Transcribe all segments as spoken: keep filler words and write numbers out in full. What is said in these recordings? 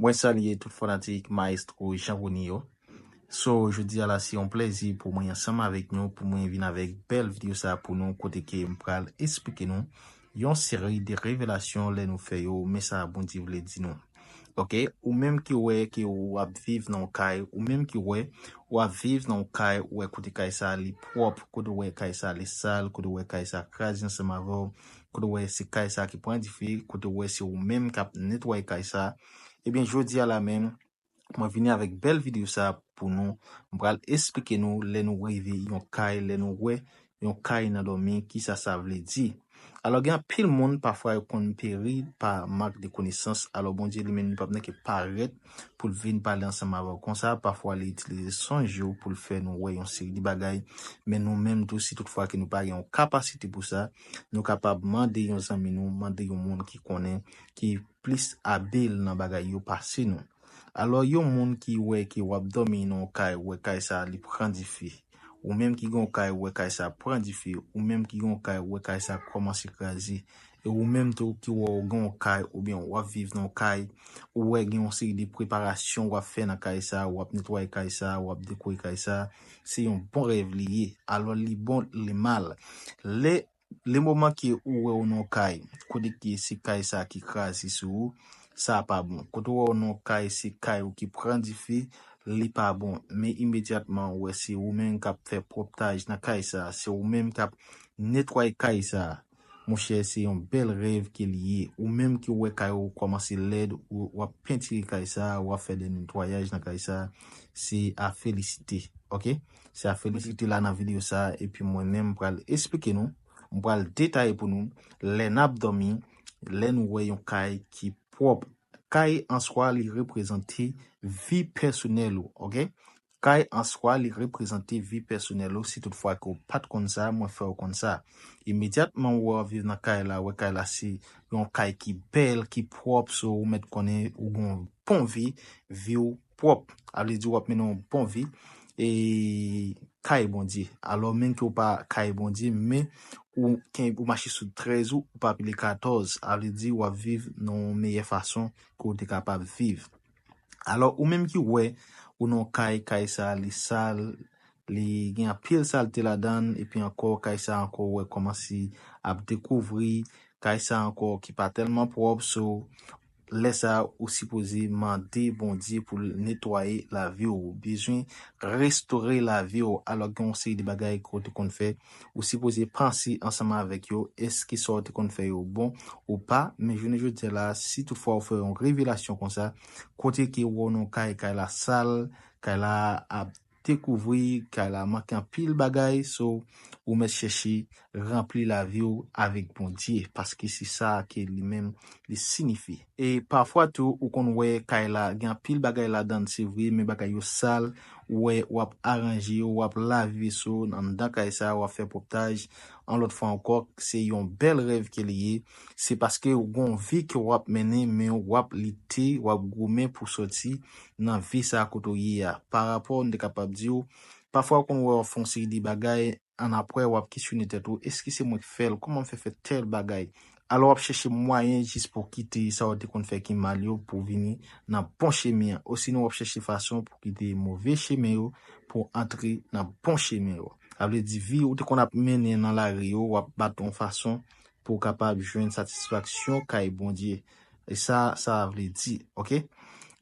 Mwen salye tout fanatik Maestro Jean Rony yo. So, jodi a la, se yon plèzi pou mwen ansanm avèk nou, pou mwen vin avèk bèl videyo sa pou nou, kote ke m pral esplike nou yon seri de revelasyon lè nou fè yo, men sa Bondye vle di nou. Ok, ou menm ki wè ke w ap viv nan yon kay, ou menm ki wè w ap viv nan yon kay, ou wè kote kay sa li pwòp, kote w wè kay sa li sal, kote w wè kay sa kraze ansanm avè w, kote w wè se kay sa ki pran dife, kote w wè se ou menm k ap netwaye kay sa, ebyen, jodi a la menm, mwen vini avèk bèl videyo sa pou nou. M pral esplike nou lè nou rive yon kay, lè nou wè yon kay nan dòmi, kisa sa vle di. Alò, gen anpil moun, pafwa, yo konn peri pa mank de konesans. Alò, Bondye li menm, li p ap nan ke parèt pou l vin pale ansanm avè w konsa. Pafwa, li itilize sonj yo pou l fè nou wè yon seri de bagay. Men nou menm tou, si toutfwa ke nou pa gen yon kapasite pou sa, nou kapab mande yon zanmi nou, mande yon moun ki konnen, ki plis abil nan bagay yo pase nou. Alò, yon moun ki wè ke w ap dòmi nan yon kay, wè kay sa li pran dife. Ou menm ki gen yon kay, wè kay sa pran dife. Ou menm ki gen yon kay, wè kay sa kòmanse kraze. E ou menm tou ki wè w gen yon kay oubyen w ap viv nan yon kay, ou wè gen yon seri de preparasyon w ap fè nan kay sa, w ap netwaye kay sa, w ap dekore kay sa, se yon bon rèv li ye. Alò, li bon, li mal. Lè Le moman ke ou wè w nan yon kay, kote ke se kay sa ki kraze sou ou, sa pa bon. Kote w wè w nan yon kay, se kay ou ki pran dife, li pa bon. Men imedyatman, ou wè se ou menm k ap fè pwòptaj nan kay sa, se ou menm k ap netwaye kay sa. Monchè, se yon bèl rèv ke li ye. Ou menm ki wè kay ou kòmanse lèd, ou, w ap pentire kay sa, w ap fè de netwayaj nan kay sa, se a felisite, ok? Se a felisite la nan videyo sa, epi mwen menm pral esplike nou, m pral detaye pou nou, lè n ap dòmi, lè nou wè yon kay ki pwòp. Kay an swa, li reprezante vi pèsonèl ou, ok? Kay an swa, li reprezante vi pèsonèl ou. Si toutfwa ke w pa t konn sa, mwen fè w konn sa. Imedyatman ou wè w ap viv nan kay la, wè kay la se yon kay ki bèl, ki pwòp, so ou mèt konnen ou gen yon bon vi, vi w pwòp. A vle di w ap mennen yon bon vi. E kay Bondye. Alò, menm ke w pa kay Bondye, men ou, ou mache sou trèz ou, ou pa pile katòz. A vle di w ap viv nan yon meyè fason ke w te kapab viv. Alò, ou menm ki wè ou nan yon kay, kay sa li sal, li gen anpil salte ladan l, epi ankò, kay sa ankò, ou wè kòmanse ap dekouvri, kay sa ankò ki pa tèlman pwòp, so, lè sa, ou sipoze mande Bondye pou l netwaye lavi w. Ou bezwen restore lavi w. Alò, gen yon seri de bagay ke w te konn fè, ou sipoze panse ansanm avèk yo, èske sa w te konn fè yo bon ou pa? Men jounen jodi a la, si toutfwa ou fè yon revelasyon konsa, kote ke ou wè w nan yon kay, kay la sal, kay la ap dekouvri, kay la manke anpil bagay, so ou mèt chèche ranpli lavi w avèk Bondye, paske se sa ke li menm li sinifye. E pafwa tou, ou konn wè kay la gen anpil bagay ladan l, se vre, men bagay yo sal, ou wè w ap aranje yo, w ap lave veso anndan kay sa, w ap fè pwòptaj. Yon lòt fwa ankò, se yon bèl rèv ke li ye. Se paske w gen yon vi ke w ap mennen, men w ap lite, w ap goumen pou sòti nan vi sa kote w ye a. Pa rapò, m te kapab di w, pafwa ou konn wè w ap fè yon seri de bagay, annapre w ap kesyone tèt ou, èske se mwen k fè l? Kòman m fè fè tèl bagay? Alò w ap chèche mwayen jis pou w kite sa w te konn fè ki mal yo pou w vini nan bon chemen an. Osinon w ap chèche fason pou w kite move chemen yo pou w antre nan bon chemen yo. Sa vle di vi ou te konn ap mennen nan lari yo, w ap bat yon fason pou w kapab jwenn satisfaksyon kay Bondye. E sa, sa vle di, ok?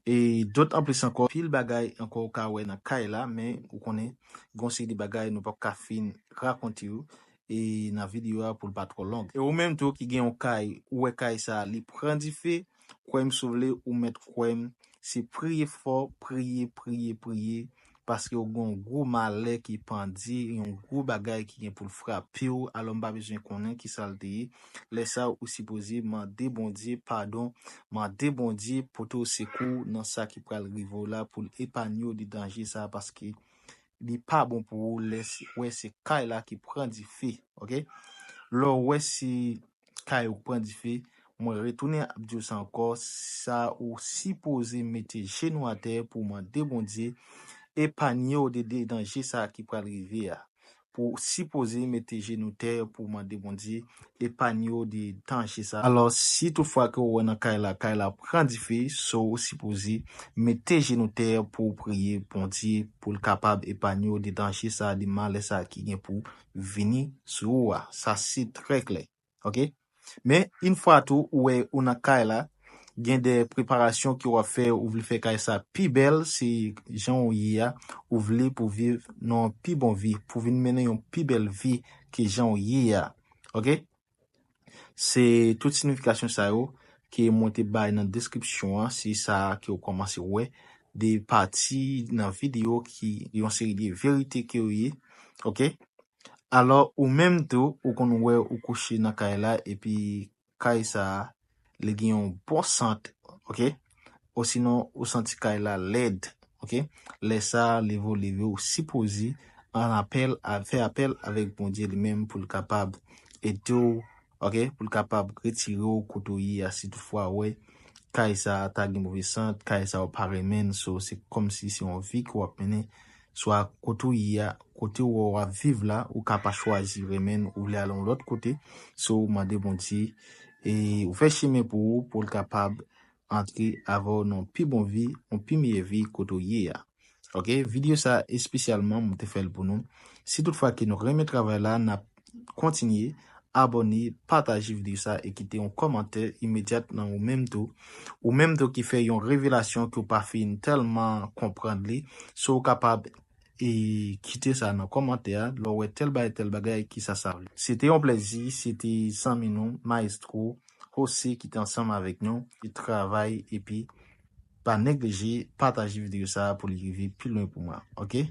E dòt anplis ankò, pil bagay ankò ou ka wè nan kay la, men ou konnen, gen yon seri de bagay nou p ap ka fin rakonte yo e nan videyo a pou l pa twò long. E ou menm tou ki gen yon kay, ou wè kay sa, li pran dife, kwè m si w vle, ou mèt kwè m, se priye fò, priye, priye, priye, paske w gen yon gwo malè ki pandye, yon gwo bagay ki gen pou l frape w, alò m pa bezwen konnen kisa l te ye. Lè sa, ou sipoze mande Bondye padon, mande Bondye pote w sekou nan sa ki pral rive w la pou l epanye w de danje sa, paske li pa bon pou ou lè s-, wè se kay la ki pran dife, ok? Lè w wè se kay ou pran dife, mwen retounen ap di w sa ankò, sa ou sipoze mete jenou atè pou w mande Bondye epanye w de, de danje sa ki pral rive a. pou sipoze mete jenou tè pou mande Bondye epanye w de danje sa. Alò, si toutfwa ke w wè nan kay la, kay la pran dife, so ou sipoze mete jenou tè pou w priye Bondye pou l kapab epanye w de danje sa, de malè sa ki gen pou vini sou ou a. Sa se trè klè. Ok? Men, yon fwa tou, ou wè ou nan kay la, gen de preparasyon ke w ap fè, ou vle fè kay sa pi bèl, se jan ou ye a, ou vle pou viv nan yon pi bon vi, pou vin mennen yon pi bèl vi ke jan ou ye a. Ok? Se tout siyifikasyon sa yo ke mwen te bay nan deskripsyon an, se sa ke w kòmanse wè de pati nan videyo ki yon seri de verite ke yo ye. Ok? Alò, ou menm tou, ou konn wè ou kouche nan kay la, epi kay sa a, li gen yon bon sant, ok? Osinon, ou santi kay la lèd, ok? Lè sa a, leve w leve, ou sipoze an apèl, a, fè apèl avèk Bondye li menm pou l kapab ede w, ok? Pou l kapab retire w kote w ye a, si toutfwa w wè kay sa a ta gen move sant, kay sa a w pa renmen l, so se kòmsi se yon vi ke w ap mennen, swa kote w ye a, kote w wè w ap viv la, ou ka pa chwazi renmen l, ou vle al yon lòt kote, so ou mande Bondye, e ou fè chemen pou ou, pou l kapab antre avè w nan yon pi bon vi, yon pi meyè vi kote w ye a. Ok, videyo sa espesyalman, mwen te fè l pou nou. Si toutfwa ke nou renmen travay la, n ap kontinye, abòne, pataje videyo sa e kite yon kòmantè imedyatman ou menm tou. Ou menm tou ki fè yon revelasyon ke w pa fin tèlman konprann li, si w kapab e kite sa nan kòmantè a, lè w wè tèl bagay, tèl bagay, kisa sa vle. Se te yon plèzi, se te zanmi nou, Maestro José ki te ansanm avèk nou, ki travay epi pa neglije pataje videyo sa a pou li rive pi lwen pou mwen, ok?